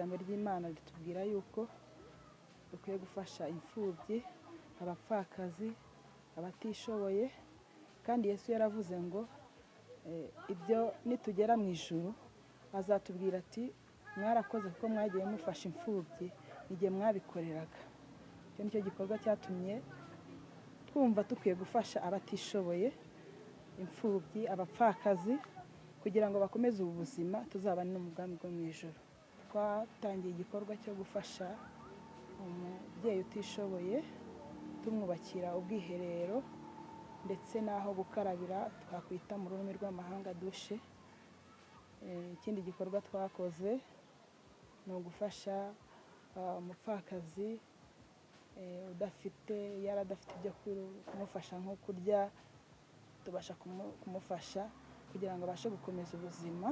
Ijambo ry'Imana ritubwira yuko dukwiye gufasha imfubyi, abapfakazi, abatishoboye. Kandi Yesu yaravuze ngo ibyo nitugera mu ijuru azatubwira ati: "Mwarakoze kuko mwagiye mufasha imfubyi igihe mwabikoreraga." Icyo nicyo gikorwa cyatumye twumva dukwiye gufasha abatishoboye, imfubyi, abapfakazi, kugira ngo bakomeze ubu buzima, tuzabane no mu bwami bwo mu ijuru. Twatangiye igikorwa cyo gufasha umubyeyi utishoboye, tumwubakira ubwiherero ndetse n'aho gukarabira, twakwita mu rurimi rw'amahanga douche. Ikindi gikorwa twakoze ni ugufasha umupfakazi udafite, yari adafite ibyo kumufasha nko kurya, tubasha kumufasha kugira ngo abashe gukomeza ubuzima.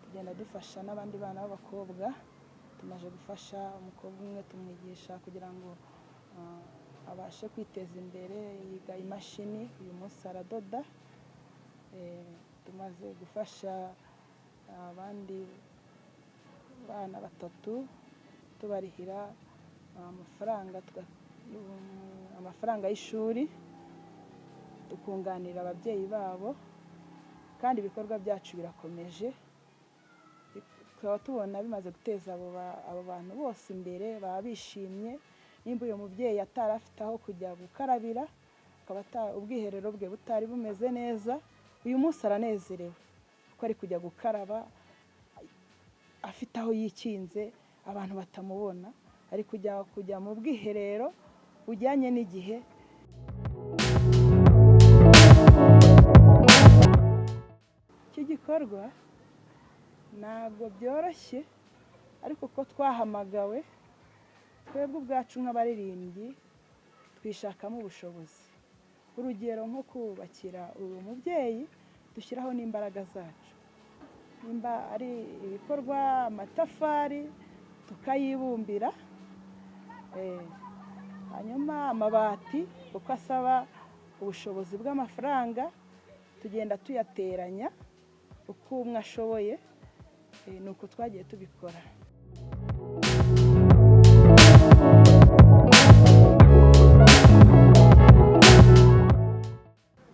Tugenda dufasha n'abandi bana b'abakobwa. Tumaze gufasha umukobwa umwe, tumwigisha kugira ngo abashe kwiteza imbere, yiga imashini, uyu munsi aradoda. Tumaze gufasha abandi bana batatu, tubarihira amafaranga y'ishuri, tukunganira ababyeyi babo. Kandi ibikorwa byacu birakomeje, tukaba tubona bimaze guteza abo bantu bose imbere, baba bishimye. Nimba uyu mubyeyi atari afite aho kujya gukarabira, akaba ubwiherero bwe butari bumeze neza, uyu munsi aranezerewe kuko ari kujya gukaraba afite aho yikinze, abantu batamubona, ari kujya mu bwiherero bujyanye n'igihe. Iki gikorwa ntabwo byoroshye, ariko ko twahamagawe twebwe ubwacu nk'abaririmbyi twishakamo ubushobozi. Urugero nko kubakira uyu mubyeyi, dushyiraho n'imbaraga zacu, nimba ari ibikorwa amatafari tukayibumbira, hanyuma amabati kuko asaba ubushobozi bw'amafaranga, tugenda tuyateranya uko umwe ashoboye. Ni uko twagiye tubikora.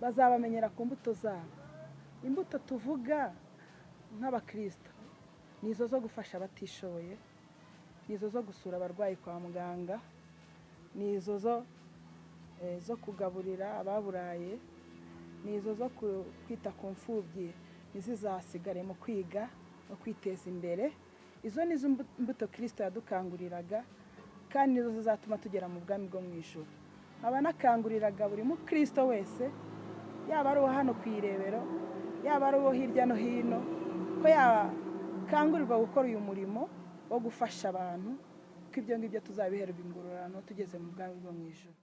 Bazabamenyera ku mbuto zabo. Imbuto tuvuga nk'abakirisito ni izo zo gufasha abatishoboye, ni izo zo gusura abarwayi kwa muganga, ni izo zo kugaburira ababuraye, ni izo zo kwita ku mfubyi ntizizasigare mu kwiga no kwiteza imbere. Izo ni zo mbuto Kirisito yadukanguriraga, kandi nizo zizatuma tugera mu bwami bwo mu ijuru. Nkaba nakanguriraga buri mukristo wese, yaba ari uwo hano ku Irebero, yaba ari uwo hirya no hino, ko yakangurirwa gukora uyu murimo wo gufasha abantu, ko ibyo ngibyo tuzabiherwa ingororano tugeze mu bwami bwo mu ijuru.